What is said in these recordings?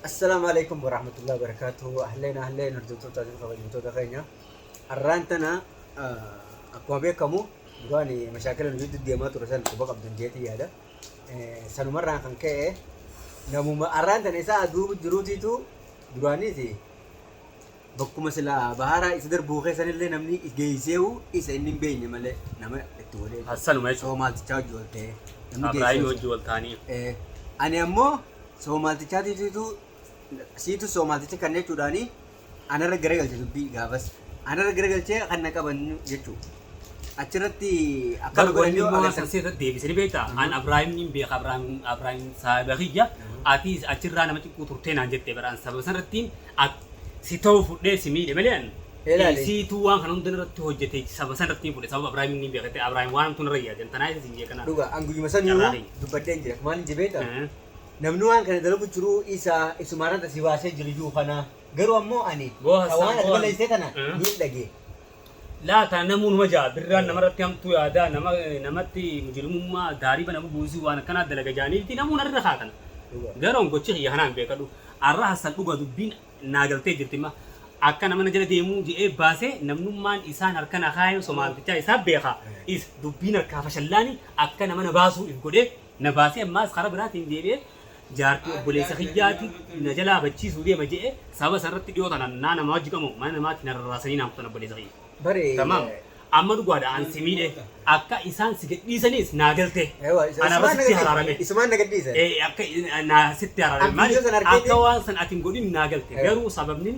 Assalaamu alaikum warahmatullahi wabarakatuh. Ahleen ahleen, hordoftoota fi kabajamtoota keenya. Har'aan tana akkuma beekamu duraan mashaakila nu gidduu deemaa ture san quba qabdan jeetii yaada. Sanumarraan kan ka'e namuma har'aan tana isaa aduu jiruutiitu duraaniiti bakkuma silaa baharaa isa darbuu keessanillee namni geesseewu isa inni hin beekne malee nama itti godhee. Hassanuma jechuudha. Soomaaltichaa wajji wal ta'ee. Namni Abrahaim geesseewu. wajji wal ta'anii. Ani ammoo Soomaaltichaatiitu siitu Soomaalticha kan jechuudhaani anarra garagalche dubbii gaafas. Anarra garagalchee kan na qaban jechuudha. Achirratti akkana Bar wanni godhanii immoo agartan. san seeta deebisanii beektaa? An Abrahaim niin beeka, Abrahaim Abrahaim saahiba kiyya, ati achirraa nama xiqqoo turtee naan jette bara an sababa sanarrattiin si ta'uu fudhee si miidhe malee an Ilaali. siituu waan kana hunda irratti hojjete sababa sanarrattiin fudhe, sababa Abrahaim niin beeka jette. Abrahaim waan hamtuu narra yaadan tanaa isa siin jee kana. Dhuga an guyyuma saniyyuu Carraa kiyya. dubbadheen jira. Maal hin beektaa? Namni waan kana dalagu jiru isa isumaarratti si baasee jiru iyyuu kana. Garuu ammoo ani Boo kan Hassan waan ati boo balleessite tana niin dhagee. Laata namuunuma jaa birraan namarratti hamtuu yaadaa nama namatti mujrimummaa daariba nama buusuu waan akkanaa dalaga jaaniiti namuun irra kaatana. Dhuga. Garuu gochi kiyya kanaan beekadhu. Arra Hassan dhuga dubbiin naa galtee jirti ma akka nama na jala deemuu je'ee baasee namnummaan isaan harka na kaayee somaaltichaa isaa beeka. Is dubbiin harkaa fashallaani akka nama na baasuu if godhee na baasee ammaas karaa biraatiin deebi'ee jaartii obboleessa kiyyaati na jalaa bachiisuu deema je'ee sababa sanarratti dhiyoo tana naa nama wajji qamu mana namaatti na rarraasanii naan kutan obboleessa kiyya. Bare. Tamaam. Amma dhugaadha an si miidhe akka isaan si gadhiisanis naa galte. Ewa, isa- Ana irra isumaan na sitti gadhiise. haraarame. Isumaan na gadhiise. Akka naa sitti haraarame. An Maali viidiyoo sana argeeti. akka waan san ati hin godhin naa galte. Ewa. Garuu sababni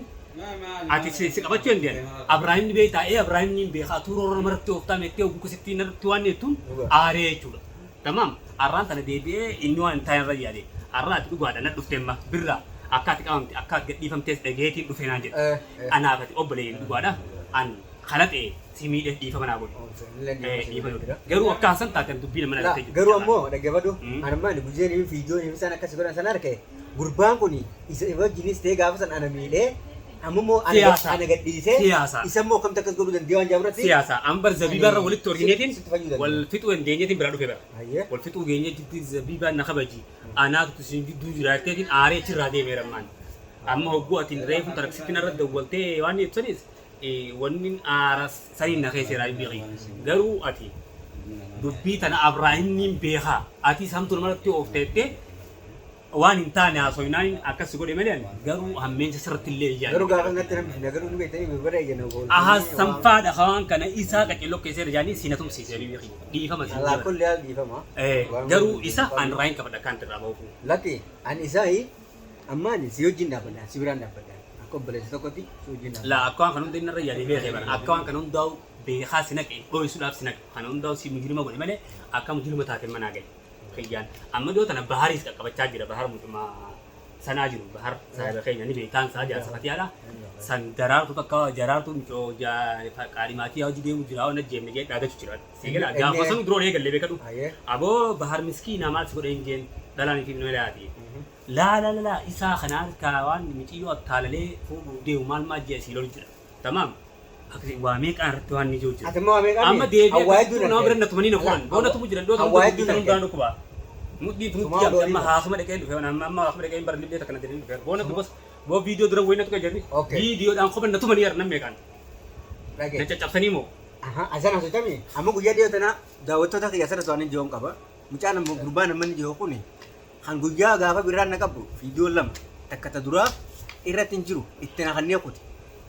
ati si qabachuu hin dandeenye. Abrahaim ni beektaa? Ee, Abrahaim ni beekaa. Tuuroo irra namarratti ooftaa meettee hogguu sitti narratti waan jettuun Dhugaa. aaree jechuudha. Tamaam. Arraan tana deebi'ee inni waan hin taane irra yaade. Arraa ati dhugaadha na dhufte amma birraa akka ati qabamte akka ati gadhiifamtees dhageetiin dhufe naan jedhe. Anaaf ati obboleeyyan dhugaadha. An kalaxee si miidhe, dhiifama naa godhi. Dhiifama godhi. Garuu akka Hasan taate dubbii nama La, nagattee jirtu. Garuu ammoo dhaggeeffadhu. Anammaa ani guyyaa inni viidiyoo inni isaan akkasi godhan sana arge, gurbaan kun isa wajjinis ta'ee gaafa san ana miidhee amma immoo ana Siyaasa. ana gadhiisee Siyaasa. isa immoo akkamitti akkas godhuu danda'e waan jaaburratti. Siyaasa. An bar zabiibaa irra walitti horgineetiin sitti fayyuu danda'a. Wal fixuu dandeenyeetiin bira dhufe bara. Hayyee. Wal fixuu geenyee jidduu zabiibaan na kabaji. Anaatu isin gidduu jiraatteetiin aaree achirraa deemeera ammaan. Amma hogguu atiin reefu taraksitti narra dawwaltee waan ibsanis wanni aara saniin na keessa jira beeki. Garuu ati dubbii tana Abraahimiin beekaa. Ati samtuu namarratti oofteettee waan hin taane haasoynaan akkas si godhe malee ani garuu hammeensa sirratti illee hin Garuu yaadne. gaafa natti namni garuu ni beektanii barbada ejjanna gooltanii Aha waan sanfaadha waan kana isaa qaceelloo keessa irra jaanii si na tumsiise habiibii kiyya. Dhiifama siin Alaa jira. kulli haal dhiifama. Waan Garuu isa an raayin qabadha akkaan irraa bahuuf. Lakki ani isaa amma ani si wajjin dhaabbadha, si biraan dhaabbadha, akka obboleessa tokkotti si wajjin dhaabbadha. Laa, akka waan kana hunda inni irra yaadee beekee bara. Akka waan kana hundaa'u beekaa si naqe dho'isuudhaaf si naqe. Kana hundaa'u si mujrima godhe malee akka mujrima taate manaa gahe. Kiyyaan. Amma dhiyoo tana Bahariis qaqqabachaa jira. Bahar mucuma sanaa jiru. Bahar saahiba keenya ni beektaan isaa jaarsa fatiyaadha. San daraartu takka jaraartu mucoo qaadhimaatii hojii deemu jira waan ajjeefne jee dhaadachu jira. Sii gala gaafa san duroo eegallee beekadhu. Hayyee. Aboo Bahar miskiina maal si godhe hin jeen dhalaan fi melaati. Laa laa laa isaa kana harkaa waan miciyyoo attaalalee fuudhuuf deemu maal maal jee asii lolu jira. Tamaam. Akkasii waa meeqaan irratti waan ni jiru jira. Ati immoo waa meeqaan Amma deebi'ee hawwaa akkasitti hedduun nama bira argee. na tumanii na fuudhan. Boo na tumu jiran dhoo Hawwaa ta'uu hedduun dubbii argee. hundaan dhukkuba. Mudhii tunutti Tumaa yaamte amma odoo haasuma dhaqee dhufe amma amma haasuma dhaqee bara lillee takka na jedhanii dhufe. Boo na tubas boo viidiyoo dura wayii na tuqe jedhanii Okay. viidiyoodhaan koban na tumanii yarnan meeqaan. Dhagee. Na caccabsanii moo. Aha, asan asotami. Amma guyyaa dhiyoo tana daawwattoota kiyya asirratti waan jiyoon qaba. Mucaan amma gurbaan amma inni jiru kuni kan guyyaa gaafa birraan na qabu viidiyoo lama takka ta duraa irratti hin jiru itti na kannee kuti.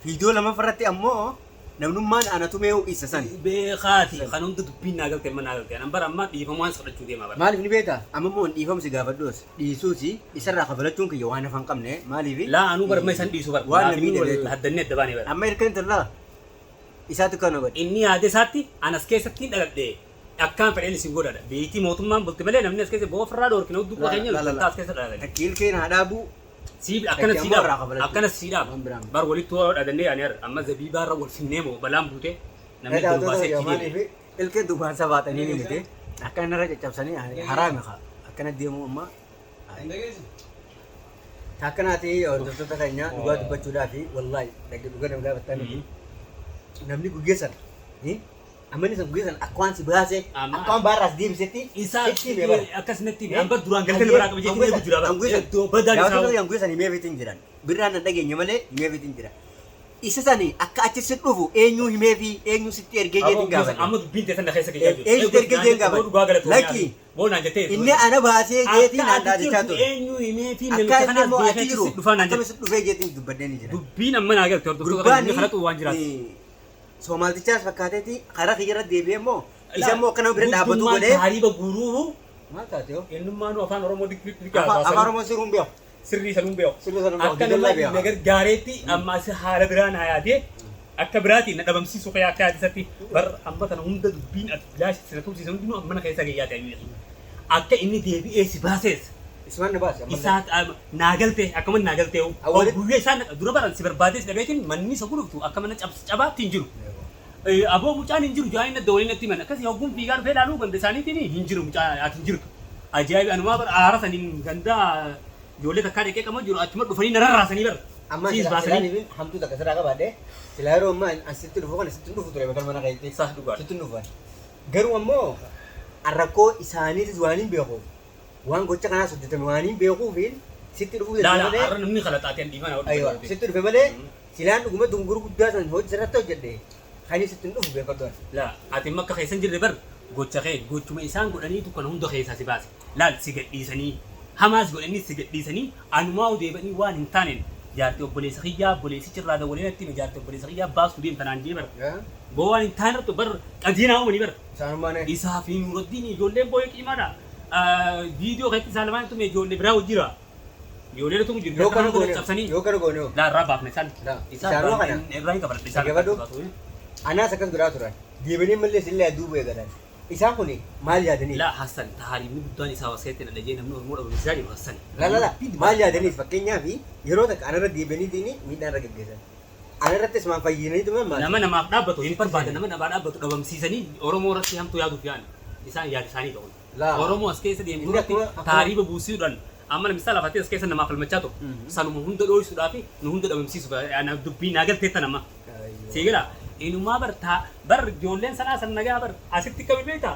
Viidiyoo lamaffaa irratti ammoo namnummaan ana tumee isa sani. Beekaati kan hunda dubbiin naa galte amma naa galte. Anan bara amma dhiifama waan sodhachuu deemaa bara. Maaliif ni beektaa? Amma immoo dhiifama si gaafadhuus dhiisuusi isarraa kafalachuun kiyya waan hafa hin qabne maaliif? Laa, anuu bara amma isan dhiisu bara. Waan na Laafinni miidhe wal beektu. haddannee adda baanee bara. Amma erga intallaa isaatu kana godhe. Inni yaada isaatti anas keessatti hin dhaladhe akkaan fedheen isin godhadha. Beektii mootummaan bulti malee namni as keessa boofirraa dhoorkina hudduu quba keenya La, la, la. nuti as keessa dhalatani. Takki ilkeen haa dhaabuu. Siif akkana Takki sii ammoo irraa dhaaba. kafalachuu. Akkana sii dhaaba. Waan biraa miti. Bar walitti hoo dhadannee yaani har'a amma zabiibaa irra wal finnee moo balaan buutee namni itti nu baasee achi deeme. Maaliif ilkeen dubaan sabaatanii ni miti. Akka inni irra caccabsanii haraami haa. Akkana deemuu amma. Akkanaati hordoftoota keenya, dhugaa dubbachuudhaa fi wallaahi dhagge dhugaa nama gaafattaa miti. Namni guyyaa sana Amma inni san guyyaa san akka waan si baase Amma- akka waan baarraas deebisetti Isaa sitti himee bara. akkasumatti hamba duraan galtee biraa qaba jechuun eegu jira bara. Iddoo badaan isaa. Daawwattoota kan guyyaa san himeefiitiin jiran. Birraan nan dhageenye malee himeefiitiin jira. Isa sani akka achi si dhufu eenyu himeefi eenyu sitti ergee jeetiin gaafadhe. Amma dubbiin teessan na keessa keessa jiru. Eenyutu ergee jeen gaafadhe? Dhugaa galatoomii. Lakki. Boo naan jettee. Inni ana baasee jeetiin naan Akka ati dhaadachaa jirtu ture. eenyu himee fi Akka namicha inni kanaas immoo beekee achi jiru achi dhufaa naan akkamitti jette. si dhufee jeetiin dubbadhee ni jira. Dubbiin amma naa galte hordoftoota kan inni kalaqu waan jiraatu. Soomaaltichaas fakkaateeti karaa kiyyarra deebi'ee immoo isa immoo akka nama bira dhaabbatu Guddummaan godhee. taariiba guuruu Maal taate hoo? eenyummaan afaan Oromoo Afaan Oromoo sirruun beeku. Sirrii sanuun beeku. Sirrii sanuun beeku. Akka Gidduu nama beeku. na gargaareetti amma as haala biraa naa yaadee akka biraatiin na dhabamsiisu kee akka yaadisatti bar amma tana hunda dubbiin ati bilaash sina tumsiisa hundinuu amma na keessa gayyaate ayyuu. Akka inni deebi'ee si baasees Ismaan na baase amma. isaa naa galte akkuma naa galte Awwaali- guyyaa isaan dura baran si barbaadees dhabeetiin manni isa guluftu akka mana cabaatti hin jiru. Aboo mucaan hin jiru jaanii nadda waliin natti himan akkasii hogguun fiigaa dhufee ilaaluu ganda isaaniitiin hin jiru mucaan ati hin jirtu. Ajaa'iba anumaa bara aara saniin ganda ijoollee takkaa dhaqee qaama jiru achuma dhufanii na rarraasanii bara. Amma Siis silaa baasanii. silaan hamtuu takka sirraa qabaadhe silaa yeroo ammaa an sitti dhufu kana sitti dhufu ture bakka mana keetti. Saas dhugaadha. Sitti dhufan. Garuu ammoo an rakkoo isaaniitis waan hin beekuuf waan gocha kanaas hojjetame waan hin beekuufiin sitti dhufuu Laala malee. har'a namni kalaxaateen dhiifana. Aywa sitti dhufe malee silaan dhuguma dunguru guddaa san hojii sirratti hojjedhe kan sitti hin dhufu beekadhu. Laa ati amma akka keessan jirre bar gocha kee gochuma isaan godhaniitu kan hunda keessaa si baase. Laal si gadhiisanii hamaas godhanii si gadhiisanii anumaa deebanii waan hin taaneen jaartii obboleessa kiyyaa obboleessichi irraa dawwalee natti hime jaartii obboleessa kiyyaa baasuu deemta naan jee bara. Boo waan hin taane irratti bar qajeelaa uumanii bara. Isaanummaan Isaa fi Nuuraddiin ijoolleen boo'ee qiimaadha. Viidiyoo keessatti isaan lamaan tume ijoollee biraa hojjira. Ijoollee tumu jiru. yoo kana goone cabsanii. yoo kana goone Laa irraa baafne isaan. Laa, Isaan isaanuma kana. irraa hin kafaladhe isaan. Dhaggeeffadhu. Anaas akkas godhaa turan deebanii mallee sillee duuba eegalan isaan kun maal yaadaniif Laa Hassan taariifni guddaan isaa waseetti na dhagee namni Oromoo dhabamsiisaa jiru Hassan. La la la maal yaadaniif fakkeenyaaf yeroo takka anarra deebaniitiin miidhaan irra geggeessan anarratti isumaan fayyinanii tuman maal Nama namaaf dhaabbatu hin barbaadan nama namaaf dhaabbatu dhabamsiisanii Oromoo irratti hamtuu yaaduuf yaa'an isaan yaada isaanii ta'u. Laa. Oromoo as keessa deemu Inni irratti taariiba buusuudhaan amma namisaa lafatee as keessa namaaf falmachaa ta'u sanuma hunda dhooysuudhaa fi nu hunda dhabamsiisuuf dubbii naa galteetta nama. Siigala inumaa bar bar ijoolleen sanaa san nagaa bar asitti kami beektaa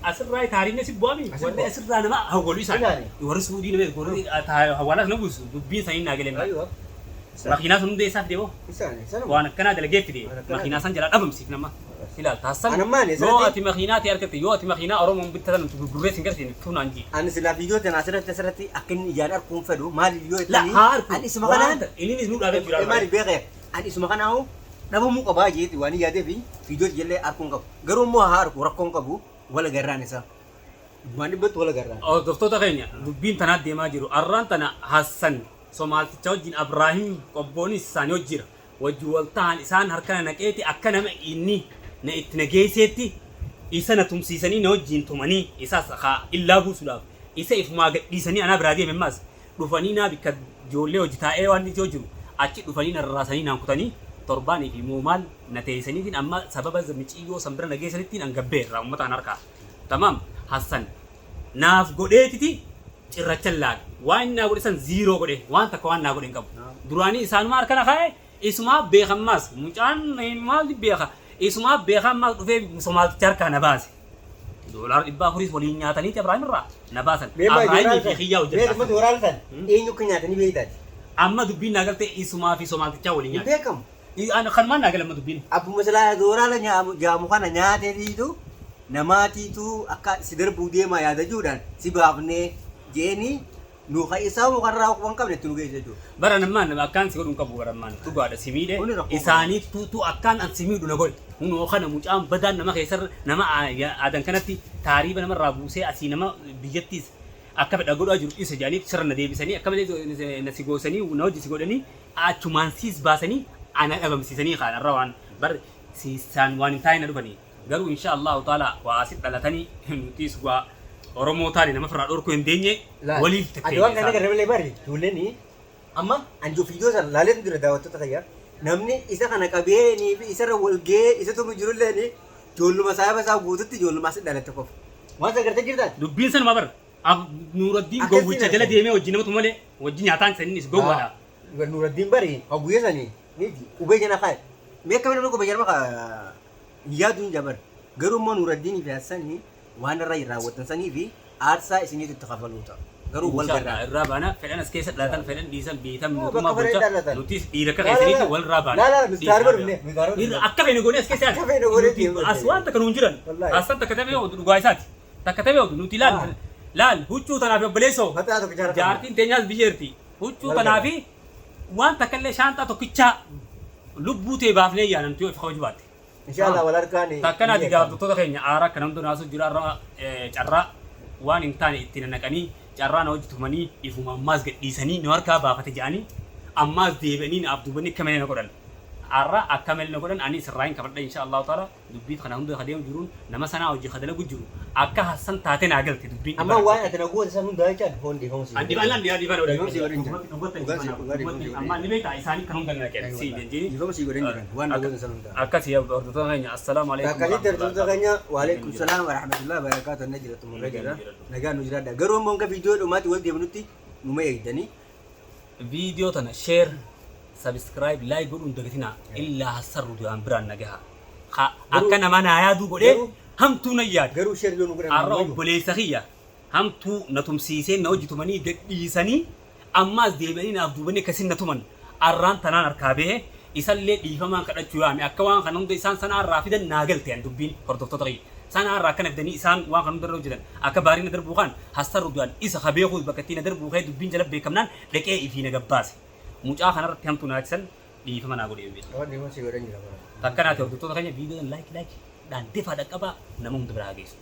asirraa taariifni si bu'aami Asi warri bu'a. asirraa nama hawwalu isaan Isaani. warri suudii nama warri hawwaalaas na buusu dubbiin isaanii naa galee Aywa. makiinaa sun hunda eessaaf deemoo Isaan isaan waan akkanaa dalagee fide Waan akkanaa makiinaa san jalaa dhabamsiif nama ilaal taasisan Anammaan yoo asirratti- ati makiinaa ta'e argatte yoo ati makiinaa Oromoon bittatan gurgurree sin garsiin tuunaan jii Ani silaa fiiyyoo tana asirratti akka inni ijaan arguun fedhu maal yoo la jettanii haa arku ani isuma kanaan innis nu dhaabee jira maal beekee ani isuma kanaahu dhabamuu qabaa jeeti waan yaadee fi fiiyyoo jallee arguun qabu garuu immoo haa arku rakkoon qabu wala garraan isaa waan dhibbatti wala garraan. Hordoftoota keenya dubbiin tanaa deemaa jiru arraan tana Hassan Somaalticha wajjin Abraahim qobboonis isaanii wajjira wajji wal ta'an isaan harka na naqeeti akka nama inni na itti nageesseetti isa na tumsiisanii na wajjin tumanii isaas haa illaa buusuudhaaf isa ifumaa gadhiisanii anaa biraa deeme ammas dhufanii naa bikka ijoollee hojii taa'ee waan ijoo jiru achi dhufanii na rarraasanii naan kutanii torbaanii fi moomaal na teessaniitiin amma sababa miciyyoo san bira nageessanittiin an gabbeerra uummataan harkaa tamaam Hassan naaf godheetiti cirracha laage waan inni naa godhe san ziiroo godhe waan takka waan naa godhe hin qabu duraanii isaanuma harka na kaa'e isumaa beekammaas mucaan maal beeka isumaa beekammaas dhufee somaalticha harkaa na baase doolaara dhibba afuris waliin nyaataniiti Abrahaam irraa na baasan Abrahaamii fi xiyyaa Mee hojjetan dhumatti waraana san eenyu akka nyaatanii beektaati. amma dubbiin naa galte isumaa fi somaaltichaa waliin Hin nyaate beekamu. kanumaan naa gale amma dubbiin Abbuma silaa dooraala jaamu kana nyaateetiitu namaatiitu akka si darbuu deemaa yaadachuudhaan si baafnee jeeni nu isaa mukarraa waan qabne itti nu geessa jechuudha. Bara nammaan akkaan si godhuun qabu bara ammaan dhugaadha si miidhe Kuni rakkoo isaaniif tuutu akkaan an si miidhu na godhe hunoo kana mucaan badaan nama keessarra nama aadan kanatti taariiba namarraa buusee asii nama biyyattiis akka fedha godhaa jiru isa jedhanii sirra na deebisanii akka malee na si goosanii na hojii si godhanii achumaan siis baasanii ana dhabamsiisanii kaanarra waan bar siisaan waan hin taane na dhufanii garuu insha Allahu taala waa asit dhalatanii nutis waa Oromoo taane nama firraa dhorkuu hin deenye waliif Ati waan kana agarre malee bari ijoolleen amma anjoo fiidiyoo sana laalee jira daawwattoota kayyaa namni isa kana qabeenii fi isarra wal ga'ee isa tumu jirulleen ijoolluma saayiba isaa guututti ijoolluma asii dhalatte qofa. Waan sana agartee jirtaan? Dubbiin sanuma bara Nuuraddiin Akkasiin gowwicha jala argame. deemee wajjin namatu malee wajjin nyaataan saniinis gowwaadha. Nuuraddiin bari hogguyyee sanii miti qubee jala kaa'e. Mee akkamiin namni qubee jala kaa yaadu hin jabar. Garuu immoo Nuuraddiinii fi Hassanii waan irra raawwatan sanii fi aarsaa isiniitu itti kafaluu ta'a. Garuu wal Inshallah garraa. Irraa baana. Fedhan as keessa dhalatan, fedhan dhiisan, biitan Bakka mootummaa fedhan bulcha dhalatan. Nutis dhiira akka Laa, laa, keessaniitti laa. wal irraa baana. Laa, laa, nuti taarima dhufne, nuti taarima dhufne. Dhiirri akka feene goonee as keessa Akka feene goonee nuti deemne. As waan takka nuun jiran. Wallaahi. Assan takka taphee odu dhugaa isaati. Takka taphee odu nuti laal Ah. Laal huccuu tanaaf obboleessoo. Mataa tokko jaarraa. Jaartiin teenyaas biyyeerti. Huccuu Wal tanaa fi waan takka illee shaanxaa tokkichaa lubbuu tee baafnee yaanamtu yoo if kabaju baatte. Inshallah wal harkaan. Takkanaati gaaftoota keenya aara akka namni naasu jira irra carraa waan hin taane itti nanaqanii carraa na hojjetumanii ifuma ammaas gadhiisanii nu harkaa baafate jedhanii ammaas deebi'anii na abduubanii akka malee na godhan. Arra akka malee na godhan. Ani sirraa hin kafadha insha Allahu taala. Dubbii kana hunda ka deemu jiruun nama sanaa hojii ka dalagu jiru akka Hassan taate naa galte dubbiin. Amma waan ati na goota san hundaa jechaan hoon dhiifama si. Andi dhiifama dhiifama. Dhiifama si godhan jira. Dhugaa dhiifama si godhan. Amma ni beektaa isaanii kan hunda na kennan si jenjini. Dhiifama si godhan jiran waan na goota san hundaa. Akkasii hordoftoota keenya, assalaamu alaikum. Akkasitti hordoftoota keenya, waalaikum salaam wa rahmatullahi wa barakaatuh na jira xumurree jira. Nagaan nu jiraadha. Garuu immoo hanga viidiyoo dhumaatti wal deebinutti numa eegdanii. Viidiyoo tana share, subscribe, like godhuun dagatinaa. Illaa hassarru duraan biraan nagaha. Akka nama naa yaaduu godhee hamtuu nan yaada. Garuu share yoo nu godhan Har'a obboleessa kiyya hamtuu na tumsiisee na hojjetumanii gadhiisanii ammaas deebi'anii naaf duubanii akkasin na tuman. Arraan tanaan harkaa bahee isallee dhiifamaan kadhachuu yaame akka waan kana hunda isaan sanaa irraa fidan naa galte an dubbiin hordoftoota kiyya. Sanaa irraa akkana fidanii isaan waan kana hunda irra hojjetan akka baarii na darbuu kaan hassarru du'an isa ka beekuu bakka ittiin na darbuu ka'ee dubbiin jala beekamnaan dhaqee ifii na gabbaase. Mucaa kanarratti hamtuu na yaachisan dhiifama naa godhee beeku. Waan dhiifama si godhan jira bara. Takkanaati hordoftoota keenya, viidiyoon like like dhaan defaa dhaqqabaa nama hunda biraa geessu.